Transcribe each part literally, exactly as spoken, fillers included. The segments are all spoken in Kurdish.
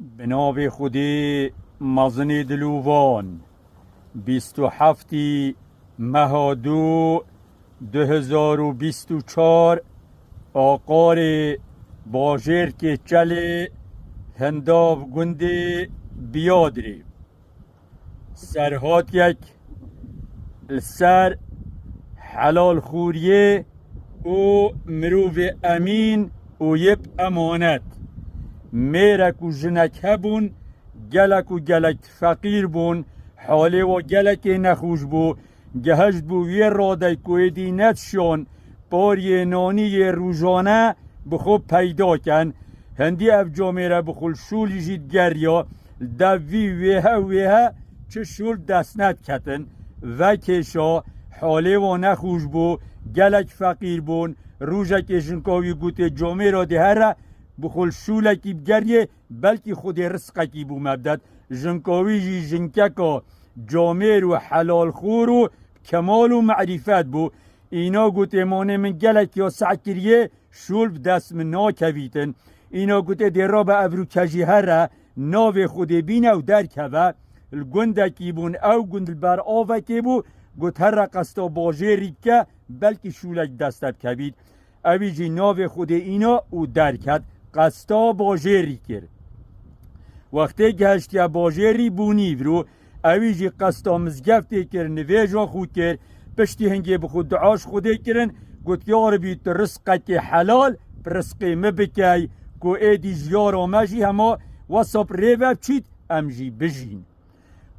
Bi navê Xwedê mezinê dilovan. Bîst û heftî meha du, du hezar û bîst û çar, aqarê bajêrkê Çelê, Hindav gundê Biyadirê. Serhatiyek li ser helalxûriyê û mirovê emîn û yê bi emanet. Mêrek û jinek hebûn, gelek û gelek feqîr bûn, halê wa gelekê nexweş bû, gehişt bû wê radey ku êdî nedişiyan pariyê nanî yê rojane bi xwe peyda ken. Hindî ev camêre bi xwe li şûlî jî digeriya, li dev vî wêhe wêhe çi şûl dest nediketin. Vekêşa, halê wan nexweş bû, gelek feqîr bûn. Rojekê jinka wî gotê camêra dê here bi xwe li şûlekî bigeriyê, belkî Xwedê rizqekî bo me bidet. Jinka wî jî jinkeka camêr û helalxwar û kemal û merîfet bû. Îna gotê, manê min gelek ya seh kiriye, şûl bi dest min nakevîtin. Îna gotê, dê rabe ev rûke jî here, navê Xwedê bîne û derkeve. Li gundekî bûn, ew gund li ber avekê bû, got, here qesta bajêrî bike, belkî şûlek dest te bikevît. Ewî jî navê Xwedê îna û derket, qesta bajêrî kir. Wextê gehiştiye bajêrî bû nîvro, ewî jî qesta mizgeftê kir, nivêja xwe kir, piştî hingê bi xwe dua ji Xwedê kirin, got, Ya Rebî, tu rizqekê helal bi rizqê min bikey, ku êdî jiyara me jî hema wesa bi rê ve biçît, em jî bijîn.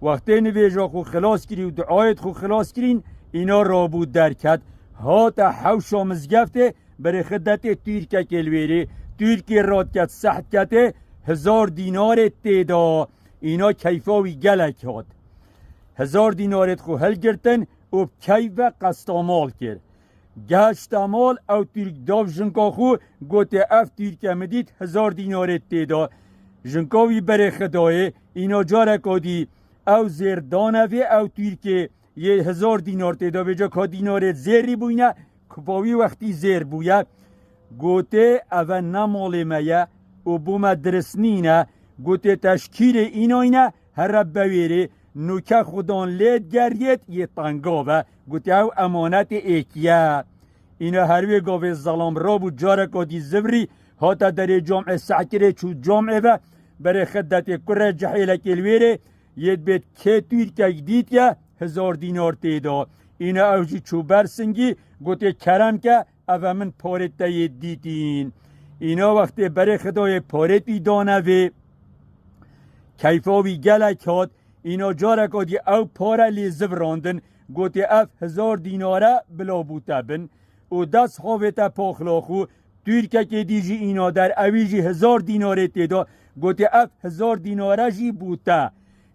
Wextê nivêja xwe xilas kirî û duayê xwe xilas kirîn, îna rabû derket. Hate hewşa mizgeftê, berê xidetê tûrkekê li wêrê. Tûrkê radiket, seh diketê, hezar dînarê tê da. Îna keyfa wî gelek hat. Hezar dînarê xwe hilgirtin û bi keyf ve qesta mal kir. Gehişte mal, ew tûrk dav jinka xwe, gotê, ev tûrke min dît, hezar dînarê tê da. Jinka wî berê xwe dayê, îna careka dî ew zêr dane vê ew tûrkê yê hezar dînar tê da, vêca ka dînarê zêrî bûyne, kupa wî wextî zêr bûye. Gotê, eve ne malê me ye û bo me dirist nîne. Gotê, teşkîrê înayne, here bewêrê, nûke xudan lê digeriyêt yê tengav e. Gotê, ew emanetê êkî ye. Îna her wê gavê zelam rabû, careka dî zivrî, hate derê camê sehkirê çû camê ve, berê xidetê kurê cihêlekê li wêrê, yê dibêt kê tûrkek dîtiye, hezar dînar tê da. Îna ew jî çû ber singî, gotê, kerem ke, eve min parê te yê dîtîn. Îna wextê berê xidayê parê tî dane vê. Keyfa wî gelek hat, îna careka dî ew pare lê zivrandin, gotê, ev hezar dînare bila bû te bin û dest havê te paxla xwe, tûrkekê dî jî îna der, ewî jî hezar dînarê tê da, gotê, ev hezar dînare jî bû te.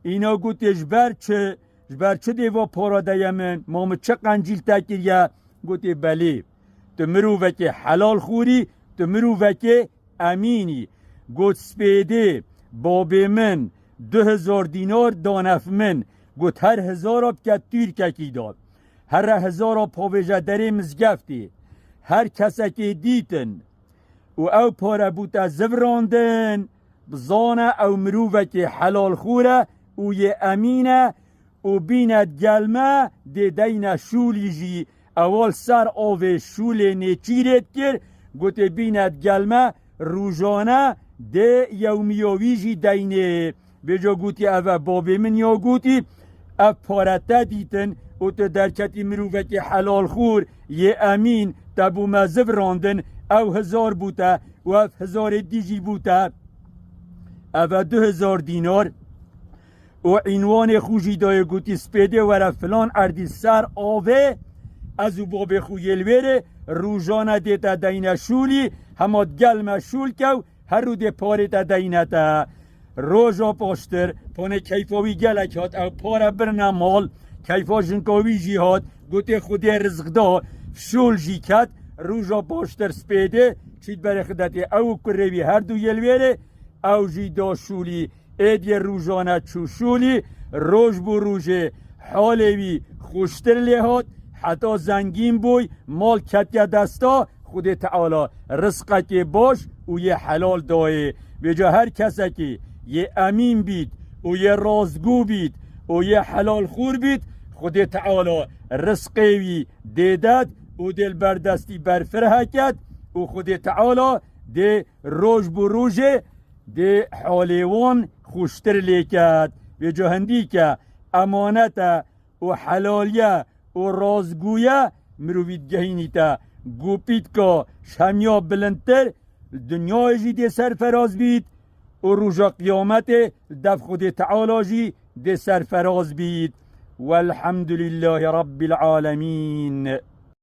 Îna gotê, ji ber çi, ji ber çi dê va para deye min, ma min çi qencîl te kiriye? Gotê, belê, tu mirovekê helal xûrî, tu mirovekê emînî. Got, spêdê, babê min du hezar dînar danef min. Got, her hezara bike tûrkekî da. Here hezara pavêje derê mizgeftê. Her kesekê dîtin û ew pare bû te zivrandin, bizane ew mirovekê helalxûr e û yê emîn e û bîne digel me dê deyne şûlî jî. Ewa li ser avê şûlê nêçîrê dikir, gotê, bîne digel me, rojane dê yewmiya wî jî deynê. Vêca gotî, ev e babê min ya gotî, ev pare te dîtin û tu derketî mirovekî helalxûr, yê emîn, te bo me zivrandin, ew hezar bû te û ev hezarê dî jî bû te. Ev e du hezar dînar. Û înwanê xwe jî dayê, gotî, spêdê were filan erdî ser avê, ez û babê xwe yê li wêrê, rojane dê te deyne şûlî, hema digel me şûl kew, her rû dê parê te deyne te. Roja paştir, panê keyfa wî gelek hat, ew pare birine mal, keyfa jinka wî jî hat, gotê, Xwedê rizq da, şûl jî ket, roja paştir spêdê, çît berê xidetê ew û kurê wî her du yê li wêrê, ew jî da şûlî, êdiyê rojane çû şûlî, roj bû rojê, halê wî xweştir lê hat, heta zengîn bûy, mal ketiye desta, Xwedê Teala rizqekê baş û yê helal dayê. Vêca her kesekî yê emîn bît û yê rastgû bît û yê helalxwar bît, Xwedê Teala rizqê wî dê det û dê li ber destî berfireh ket û Xwedê Teala dê roj bi rojê dê halê wan xweştir lê ket. Vê ca hindî ke emanet e û helaliye û rastgûye mirovî digehînîte gopîtka şemiya bilindtir, li dinyayê jî dê serferaz bît û roja qiyametê li dev Xwedê Teala jî dê serferaz bît. Welhamdulîllahî Rabbil Alemîn.